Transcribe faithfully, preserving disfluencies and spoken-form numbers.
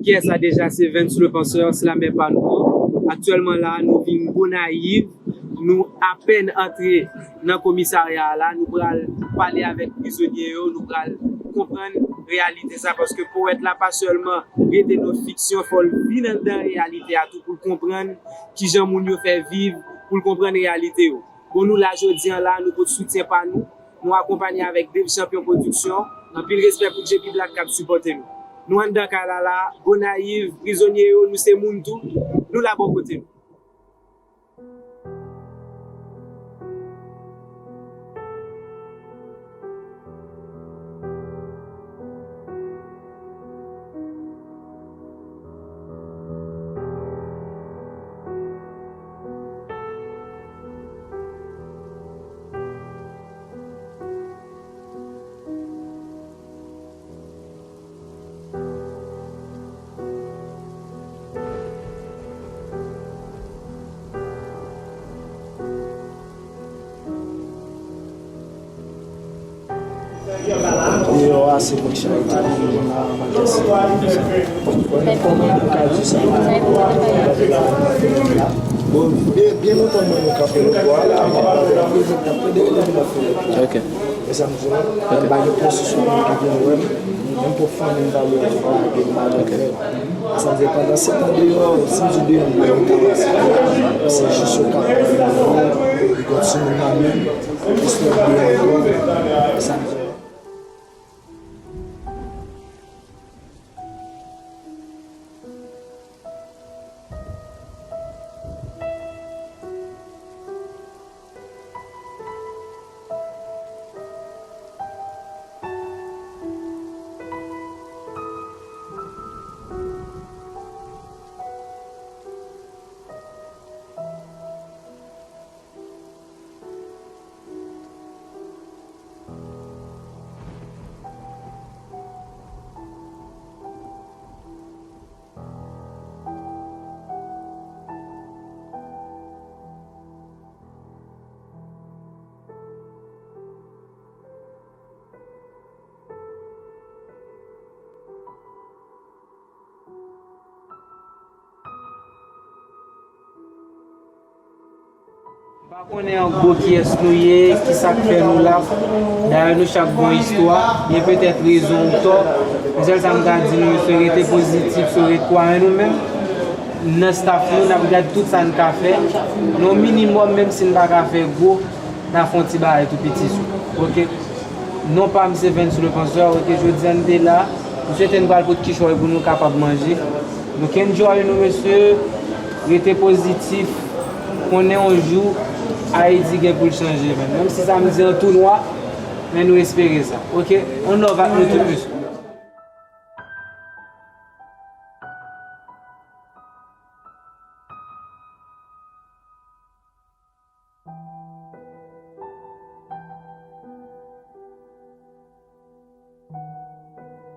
Kiyès sa deja? Se Vens Le Penseur, slamè pa nou an. Aktyèlman la, nou vin Gonayiv. Nou apèn antre nan komisarya a la. Nou pral pale avèk prizonye yo. Nou pral konprann reyalite sa. Paske powèt la pa sèlman rete nan fiksyon, fò l vin anndan reyalite a tou pou l konprann kijan moun yo fè viv, pou l konprann reyalite yo. Bon, nou la jodi an la, nou pot soutyen pa nou. Nou akonpanye avèk Dave Champion Production. Anpil respè pou J P Black k ap sipòte nou. Nou anndan kay la la, Gonayiv, prizonye yo, nou se moun tou. Nou la bò kote nou. Deyò a se mwen ki chante, mwen la, mwen ki chante. Kòman nou ka di sa? Bon, byen, byen lontan mwen nou kanpe nan bò a la, mwen ap pede rele vin nan fè. Ok. E sa m di w, m pa gen pozisyon moun ki vin wè m, menm pou fanmi m pa vle lage m madanm. Sa vle pandan se tan deyò, si m di deyò, m pa gen kawase. Se jis yo k ap pran yo, li gon timoun nan men, jis lè deyò ankò, sa m fè. M pa konnen an gwo kiyès nou ye, kisa k fè nou la. Dayè nou chak gon istwa, gen petèt rezon ou tò. Men sèl sa m ka di nou, se rete pozitif, se ret kwè an nou menm. Nan staff nou, n ap gad tout sa n ka fè. Nan yon minimòm, menm si n pa ka fè gwo, n a fè yon ti bagay tou piti sou. Ok? Non pa m se Vens Le Penseur, ok, jodi a n te la. M swete n pral pot kichòy pou nou kapab manje. Donk enjoy nou mesye, rete pozitif, konnen yon jou Ayiti gen pou l chanje, men. Menm si sa m di an tou nwa, men nou espere sa. Ok? On love ak nou tout mesye.